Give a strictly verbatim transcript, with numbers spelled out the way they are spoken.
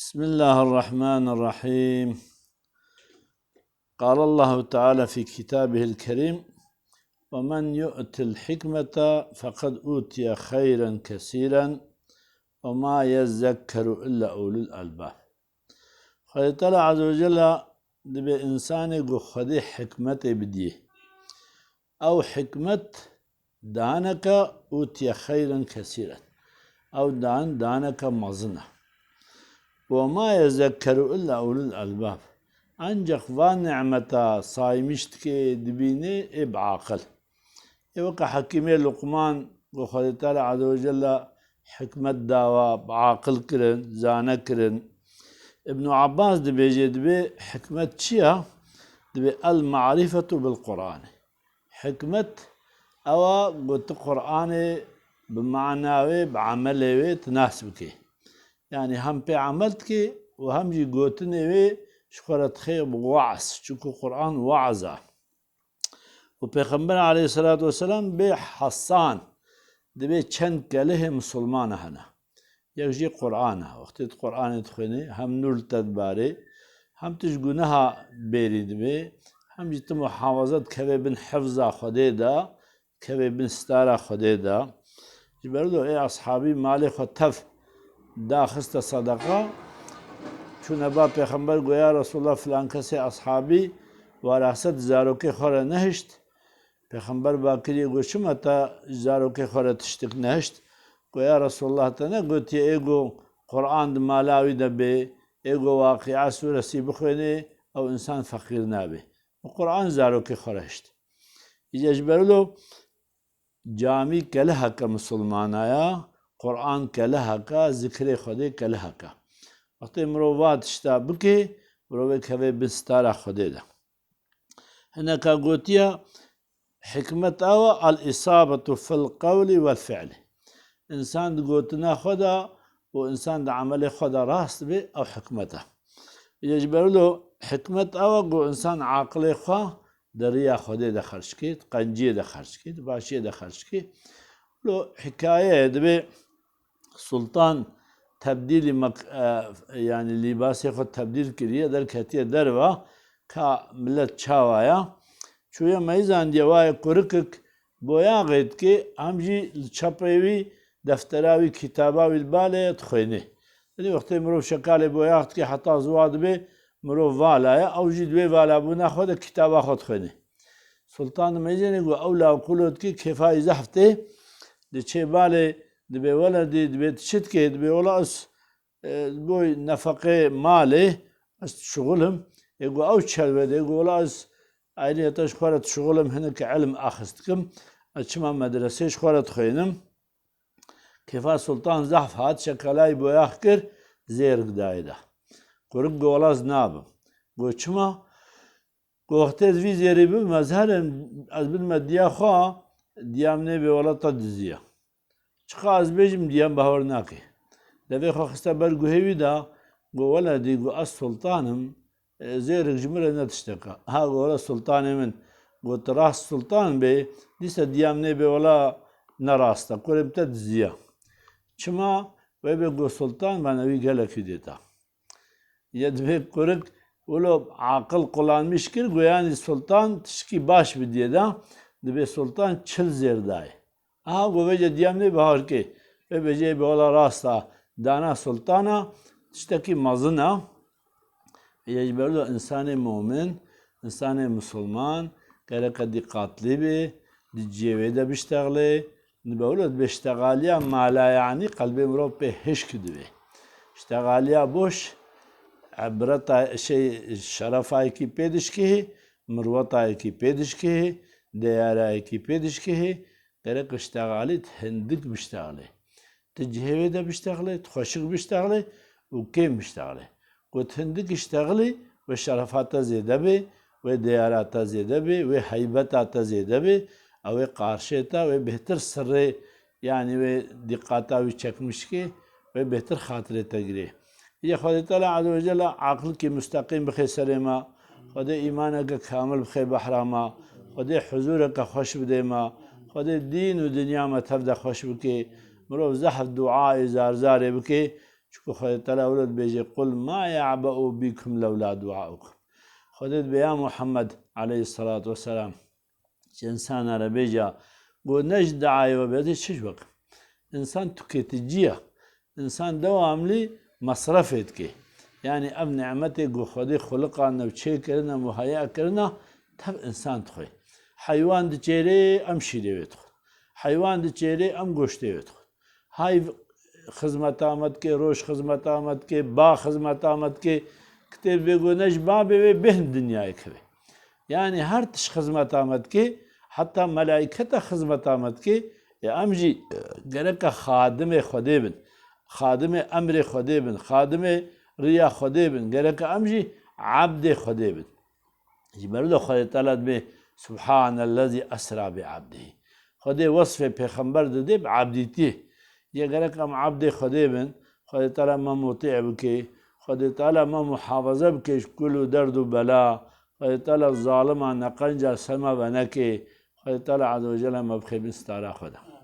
بسم الله الرحمن الرحيم. قال الله تعالى في كتابه الكريم: ومن يؤت الحكمة فقد أوتي خيرا كثيرا وما يذكر إلا أولو الألباب. Xwedê Teala Azze ve Celle dibê însanê ku Xwedê hikmetê bidiyê. Ew hikmet daneke utiye xeyren kesîren. Ew dan daneke mezin e. Ve ma yezekkeru illa ulul albab. Ancak van nimeta saymiş dike, dibîne ê bi aqil. Ê weke hekîmê Luqman ku Xwedê Teala Azze ve Celle hikmet dawa, bi aqil kirin, zane kirin. Ibn Abbas dibêje, dibê hikmet çi ya? Dibê el marifetu bil Qur'an. Hikmet ew a ku tu Qur'anê bi mana wê, bi emelê wê tu nas bikê. Yanî hem pê emel dikê û hem jî gotinê wê ji xwe re dixê bi weaz. Çunku Qur'an weaz e. Û Pêxember aleyhisselatu vesselam bê Hasan dibê çend kelihê misilmana hene. Yek jî Qur'an e. Wextê tu Qur'anê dixwênî, hem nûr li te dibarê, hem tu ji guneha bêrî dibê, hem jî tu muhafaza dikevê bin hifza Xwedê de, dikevê bin stara Xwedê de. Ji ber wilo ê ashabî malê xwe tev daxiste sedeqa. Çûne ba Pêxember, got, ya Resulullah, filan kesê ashabî weraset zarokê xwe re nehişt. Pêxember ba kiriye, got, çima te ji zarokê xwe re tiştik nehişt? Got, ya Resulullah, te negotiye ê ku Qur'an di mala wî de bê, ê ku Waqi'a sûresî bixwênê, ew însan feqîr nabe. Û Qur'an zarokê xwe re hişt. Îca ji ber wilo camî keliheke misilmana ya, Qur'an keliheke, zikrê Xwedê keliheke. Wextê mirov va tişta bike, mirov ê keve bin stara Xwedê de. Hineka gotiye, hikmet ew e, el-isabetu fil qewlî wel fi'lî. Însan di gotina xwe de û însan di emelê xwe de rast bê, ew hikmet e. Yê ji ber wilo hikmet ew e ku însan aqilê xwe di riya Xwedê de xerc kê, di qenciyê de xerc kê, di başiyê de xerc kê. Wilo hikaye ye, dibê Sultan tebdîlî mek-, e, yanî lîbasê xwe tebdîl kiriye, derketiye derve, ka milet çawa ya. Çûye meyzandiye, waye kurikik boyaxê dike, hem jî li çepê wî deftera wî, kitaba wî li balê ye, dixwênê. Yanî wextê mirov şekalê boyax dike heta ziwa dibe, mirov vala ye, ew jî di wê valabûna xwe de kitaba xwe dixwênê. Sultan di meyzênê got, ew lawqûlo dike, kêfa wî zehf tê, diçê balê, dibê weledî, dibê tu çi dikê? Dibê wela ez, e, bo nefeqê malê ez dişuxilim. Ê got, ew çelwedê? Got, wela ez ayriyeta ji xwe re dişuxilim, hinek ilm axist dikim. Ez çima medresê ji xwe re dixwênim. Kêfa Sultan zehf hat, şekalayî boyax kir, zêrik dayê de. Kurik got, wela ez nabim. Got, çima? Got, wextê ez vî zêrî bibim, ez herim, ez bidime diya xwe, diya min ê bê wela te diziya. Çiqa ez bêjim, diya min bawer nake. Devê xwe xiste ber guhê wî de, got, weledî, got, ez sultan im, e, zêrik ji min re ne tiştek e. Ha, got, wela sultanê min, got, tu rast sultan bê, dîsa diya min ê bê wela ne rast e, kurê min te diziya. Çima? Wê bê got, sultan, bana wî gelekî dê te. Ya dibê kurik wilo aqil qulanmiş kir, got, yanî sultan tişkî baş bidiyê de, dibê sultan çil zêr dayê. Aha, got, vêce diya min ê bawer kê. Vê bêjê, bê wela rast a, dana sultana tiştekî mezin a. Yê ji ber wilo însanê momin, însanê misilman gereke dîqatlî bê, di cihê wê de biştexlê, Di bewlo dibê ştexaliya mala, yanî qelbê mirov pê hişk dibe. Ştexaliya boş, ebreta, şey, şerefayekî pê dişkihê, mirwetayekî pê dişkihê, deyarayekî pê dişkihê, gerek ştexalî tu hindik biştexlê. Tu cihê wê de biştexlê, tu xweşik biştexlê û kêm biştexlê. Ku tu hindik iştexlî, wê şerefa te zêde bê, wê deyara te zêde bê, wê heybeta te zêde bê, ew ê qarşê te, wê bêhtir sirrê, yanî wê dîqata wî çekmiş kê, wê bêhtir xatirê te girê. Yê Xwedê Teala Azze ve Celle aqilkî musteqîm bixê serê me, Xwedê îmaneke kamil bixê behra me, Xwedê huzûreke xweş bidê me, Xwedê dîn û dinya me tev de xweş bikê, mirov zehf duayê zarzarê bikê, Çunku Xwedê Teala wilo dibêje, "Qul ma ya'be'u bikum lewla duaukum." Xwedê dibê, ya Muhammed aleyhissalatu vesselam, ji insana re bêje, go ne ji diayê we be, ez ê çi ji we kim? Însan tûketiciya. Însan dewamlî mesrefê dike. Yanî ev nîmetê ku Xwedê xuliqandine û çêkirine, muheya kirine, tev însan dixwe. Heywan diçêrê, em şîrê wê dixwin. Heywan diçêrê, em goştê wê dixwin. Hay xizmeta me dike, roj xizmeta me dike, ba xizmeta me dike. Kitêb bê ku ne ji babê wê bêhn dinyayê keve. Yanî her tişt xizmeta me dike, heta melaîketa xizmeta me dike, ê em jî gereke xadimê Xwedê bin. Xadimê emrê Xwedê bin, xadimê riya Xwedê bin. Gereke em jî ebdê Xwedê bin. Ji ber wilo Xwedê Teala dibê, "Subhanellezî esra bi abdihi." Xwedê wesfê pêxember didê bi abdîtiyê. Yê gerek em abdê Xwedê bin, Xwedê Teala me mutî bike, Xwedê Teala me muhafaze bike ji kul û derd û bela, Xwedê Teala zalima neqenca ser me veneke, Xwedê Teala Azze ve Celle me bixêbin stara Xwe de.